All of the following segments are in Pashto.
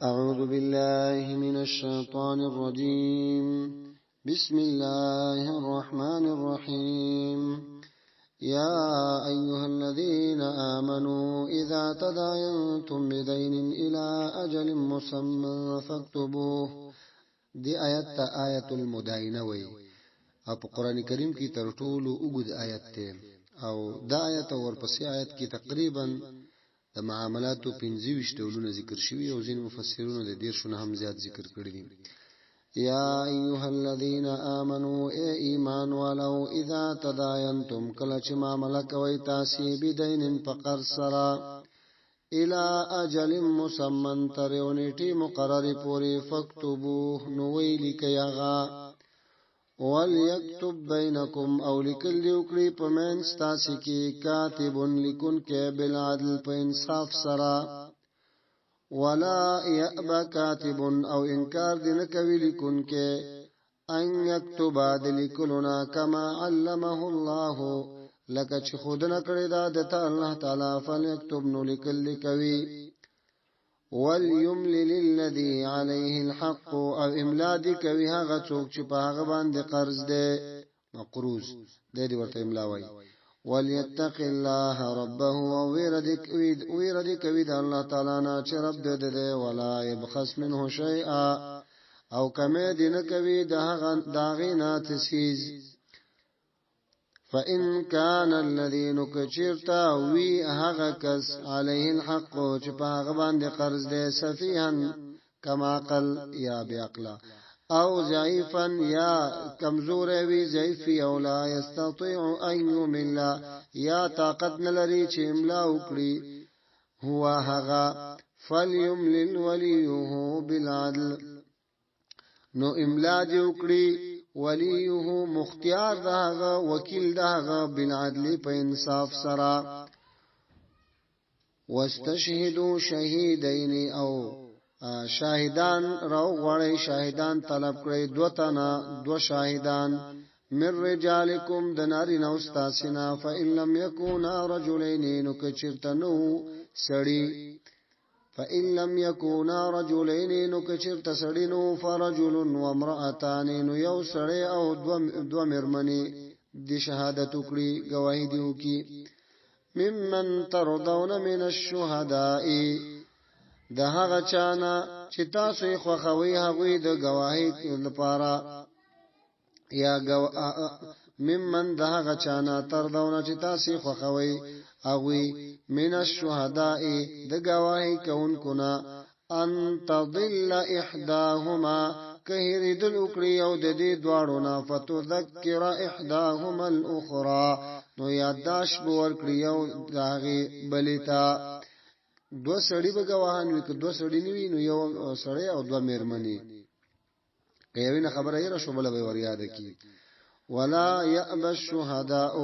أعوذ بالله من الشيطان الرجيم. بسم الله الرحمن الرحيم. يا أيها الذين آمنوا إذا تداينتم بدين إلى أجل مسمى فاكتبوه. دې آیت ته آیت المداینه وایي او په قرآن کریم کې تر ټولو اوږد آیت دی، او دا آیت او ورپسې آیت کې تقریبا د معاملاتو 25 ډولونه ذکر شوي او ځینې مفسرینو د 30 نه هم زیات ذکر کړي دي. یا ایها الذین آمنو، ای ایمان والو، اذا تداینتم، کله چې معامله کوئ تاسې، بدین، په قرض سره، الى اجل مسمن، تر یو نیټې مقررې پورې، فاکتبوه، نو ویې لیکئ هغه، وليکتب بینکم، او لیکل دې وکړي په منځ ستاسې کې، کاتب، لیکونکی، بالعدل، په انصاف سره، ولا یأب کاتب، او انکار دې نه کوي لیکونکی، ان یکتب، د لیکلو نه، کما علمه الله، لکه چې ښودنه کړې ده ده ته الله تعالی، فلیکتب، نو لیکل دې کوي، وليملل الذي عليه الحق، او املا دې کوي هغه څوک چې په هغه باندې قرض دی، مقروض دی، دې ورته املا وایي، وليتق الله ربه، او ویره دې کوي د الله تعالی نه چې رب دې دی، ولا يبخس منه شيئا، او کمې دې نه کوي د هغه د هغې نه څه څیز. فإن كان الذي، نو کچیرته وی هغه کس، عليه الحق، چې په هغه باندې قرض دی، سفیها، کم عقل یا بی عقله، او ضعیفا، یا کمزور وی، ضعیف، او لا یستطيع ان يمل، یا طاقت نه لري چې املا وکړي هو هغه، فليملل وليه بالعدل، نو املا دې وکړي ولیه، مختیار د هغه، وکیل د هغه، بالعدل، په انصاف سره. واستشهدوا شهیدین، او شاهدان راو غواړئ، شاهدان طلب کړئ، دو تنه، دو شاهدان، من رجالکم، د نارینه او ستاسې نه. فإن لم یکونا رجلین، نو که چېرته نه سړي، فإن لم يكونا رجلين، نو که چېرته سړي نو، فرجل وامرأتان، نو یو سړی او دوه مېرمنې د شهادت وکړي، ګواهي دې وکړي، ممن ترضون من الشهداء، د هغه چا نه چې تاسو یې خوښوئ هغوی د ګواهۍ لپاره، یا ممن، د هغه چا نه، ترضون، چې تاسو خوښوئ هغوی، من الشهداء، د ګواهۍ کوونکو نه، ان تضل احداهما، که هېرېدل وکړي یو د دې دواړو نه، فتذکر احداهما الاخرى، نو یادداشت به ورکړي یو د هغې بلې ته. دوه سړي به ګواهان وي، که دوه سړي نه وي نو یو سړی او دوه مېرمنې، که یوې نه خبره هېره شو بله به یې وریاده کړي. ولا یأبى الشهداء،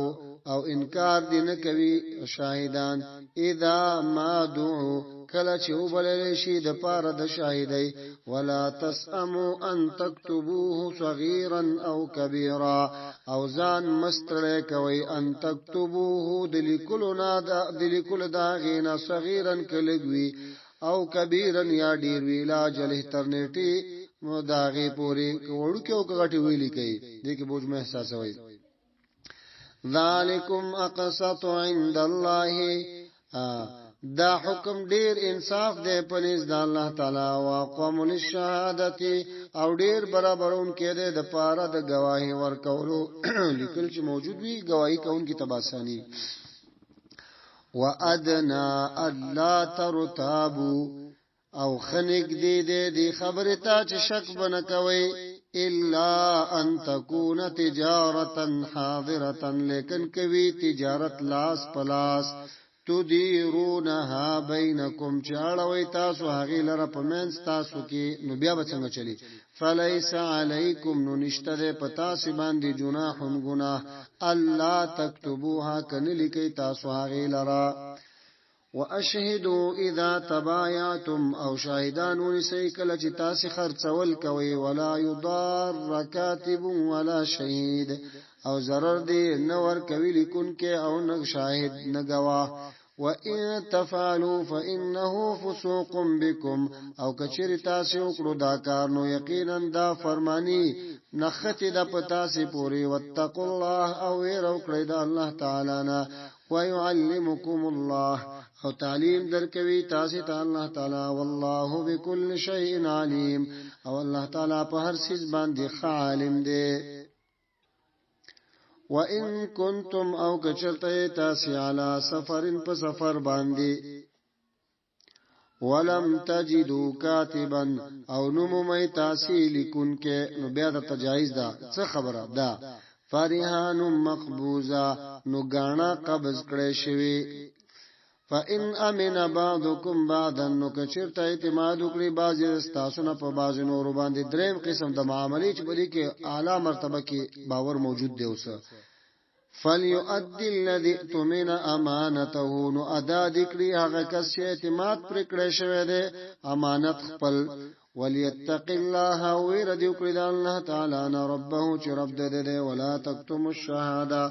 او انکار دې نه کوي شاهدان، اذا ما دعو، کله چې وبلل شي د پاره د شاهدۍ. ولا تسأموا ان تكتبوه صغيرا او كبيرا، او ځان مستړی کوئ، ان تكتبوه، د لیکلو نه، د لیکلو د هغې نه، صغیرا، که لږ وي، او کبیرا، یا ډیر وي، الی اجله، تر نیټې د هغې پورې، که وړوکی او که غټې ولیکئ، دې کې بوج مه احساسوئ. ذالکم اقسط عند الله، دا حکم ډیر انصاف دی په نزد د الله تعالی، او اقوم للشهادت، او ډیر برابرون کې دی د پاره د گواهی ورکولو. لیکل چې موجود وي گواهی کوونکي ته اساني. وادنا الا ترتابو، او خنک دی دی دی خبره ته چې شک بنه کوي، الا ان تكون تجارتا حاضرة، لیکن کوي تجارت لاس پلاس، تدیرونها بینکم، چې اړوي تاسو هغې لره په منځ تاسو کې، نو بیا به څنګه چلی؟ فلیس علیکم، نو نشته دی په تاسو باندې، جناح، ګناه، الا تکتبوها، کنه لیکئ تاسو هغې لره. واشهدوا اذا تبايعتم، او شاهدان ونیسئ کله چې تاسې خرڅول کوئ. ولا یضار کاتب ولا شهید، او ضرر دی نه ورکوي لیکونکی او نه شاهد نه ګواه. وان تفعلوا فانه فسوق بكم او کچری تاسو وکړو دا کار نو یقینا دا فرمانی نختی د پتا سی پوری. واتقوا الله او ویر وکړئ د الله تعالی نه. ويعلمكم الله او تعلیم درکوي تاسو ته الله تعالی. والله بكل شيء علیم او الله تعالی په هر څه باندې عالم دی. وان کنتم او کچرته تاسو علی سفرن په سفر باندې، ولم تجدو کاتبا او نوم مې تاسو لیکونکې، نو بیا د تجایز ده. څه خبره ده؟ فرهان مقبوضه، نو غاڼه قبض کړي شوی. فإن امن بعضكم بعضا، نو کچرته اعتماد وکړي بعضی تاسو نه په بعضی نور باندې. دریم قسم د معاملې چې په دې کې اعلی مرتبه کې باور موجود دی اوس. فليؤدي الذي اؤتمن امانته، نو ادا دکړي هغه کس چې اعتماد پر کړی شوی دی امانت خپل. وليتق الله وير دی وکړي د الله تعالی نه ربه چې رب دې دی. ولا تکتم الشهاده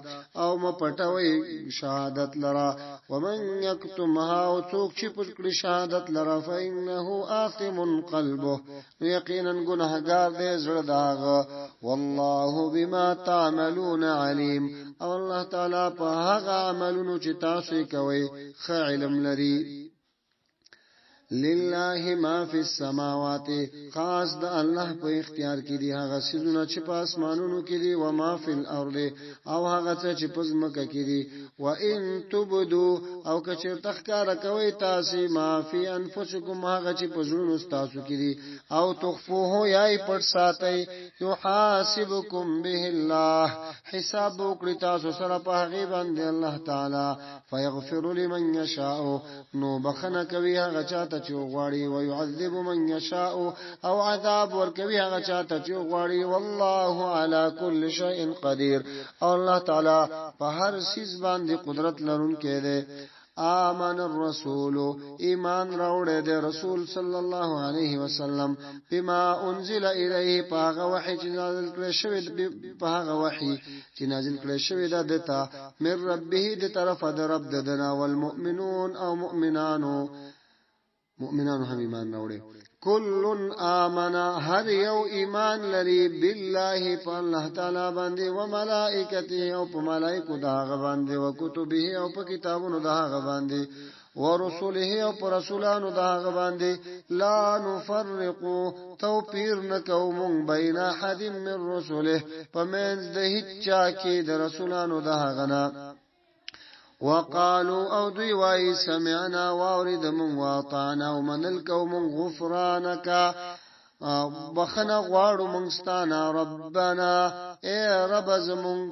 او م پټوي شهادت لرا. ومن يكتمها او څوک چې پټ کړي شهادت لرا، فإنه آثم قلبه، یقینا ګناهګار دی زړه داغه. والله بما تعملون علیم او الله تعالی په هغه عملونو چې تاسو یې کوئ ښه علم لري. لله ما فی السماوات، خاص د الله په اختیار کې دي هغه څیزونه چې په اسمانونو کې دي، و ما فی الارض او هغه څه چې په ځمکه کې دي. و ان تبدو او که چېرته ښکاره کوئ تاسې ما فی انفسکم هغه چې په زړونو ستاسو کې دي، او تخفوه یا یې پټ ساتئ، یحاسبکم به الله، حساب وکړي تاسو سره په هغې باندې الله تعالی. فیغفر لمن یشاء، نو بخنه کوي هغه چاته چې غواړي، او يعذب من یشاء او عذاب ورکوي هغه چاته چې غواړي. والله على كل شيء قدیر او الله تعالی په هر څیز باندې قدرت لرونکی دی. آمن الرسول، ایمان راوړی دی رسول صلی الله علیه وسلم، بما انزل الیه، په هغه وحی چې نازل کړی شوی، په هغه وحی چې نازل کړی شوی ده دتا، من ربه، د طرفه د رب ددنا، والمؤمنون او مؤمنانو، مؤمنانو هم ایمان راوړي. کل آمن، هر یو ایمان لري، بالله، په الله تعالی باندې، و ملائکته او په ملائکو د هغه باندې، و کتبه او په کتابونو د هغه باندې، و رسوله او په رسولانو د هغه باندې. لا نفرقو، توپیر نکو مونږ، بین احد من رسوله، په منځ د هیڅ چا کې د رسولانو د هغه نه. وقالو او دوی وای، سمعنا، واورید مونږ، واطعنا، او منل کو مونږ، غفرانک، بخنه غواړو مونږ ستانه، ربنا، اے رب زمونږ،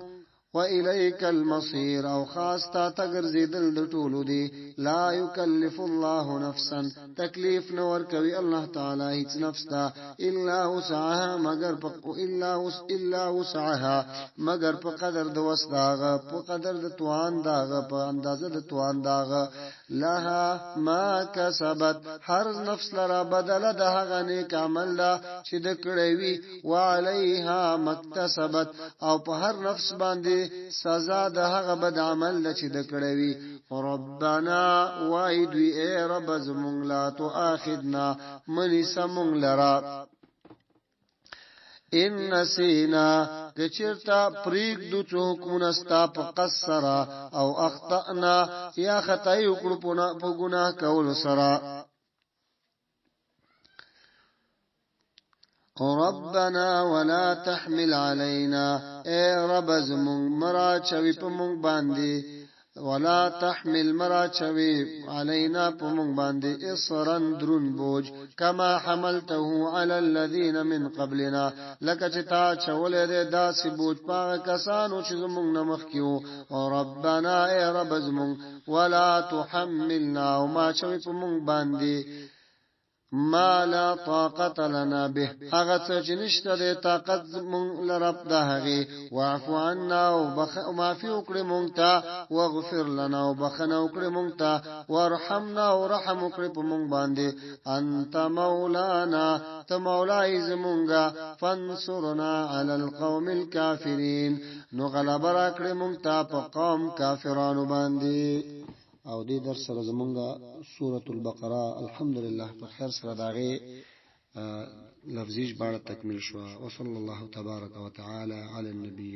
وإليك المصير او خاص تا ته ګرځېدل د ټولو دي. لا يكلف الله نفسا، تکلیف نه ورکوي الله تعالی هیڅ نفس ته، الا وسعها، مگر په الا وسعها، مگر په قدر د وس داغه، په قدر د توان داغه، په اندازه د توان داغه. لها ما کسبت، هر نفس لرا بدله د هغه نیک عمل ده چې د کړی وي، وعليها مکتسبت او په هر نفس باندې سزا د هغه بد عمل ده چې د کړی وي. ربنا، وای دوی، ای رب زمونږ، لا تؤاخذنا، منی سمونږ لرا، ان نسینا، کچرتا پریک دو څو حکمونه ستا په قص سره، او اخطأنا، یا خطای وکړو په ګناه کولو سره. ربنا ولا تحمل علينا، اے رب زمونږ، مرا چوي په مونږ باندې، ولا تحمل، مرا چوي، علينا، په مونږ باندې، اصرا، درون بوج، کما حملته على الذين من قبلنا، لکه چې تا چولې ده داسې بوج پاغه کسانو چې زمونږ نه مخکې وو. ربنا، اے رب زمونږ، ولا تحملنا، او ما چوي په مونږ باندې، ما لا طاقت لنا به، هغه څه چې نشته د طاقت مونږ لره د هغې. واعف عنا، او معافي وکړي مونږ ته، واغفر لنا، او بخنه وکړي مونږ ته، وارحمنا، او رحم وکړي په مونږ باندې. انت مولانا، ته مولای زمونږه، فانصرنا علی القوم الكافرین، نو غلبه راکړي مونږ ته په قوم کافرانو باندې. او دې درس سره زمونږه سورة البقره الحمدلله په خیر سره داغه لفظي ژباړه تکمیل شوه. وصلی الله تبارک وتعالى على النبي.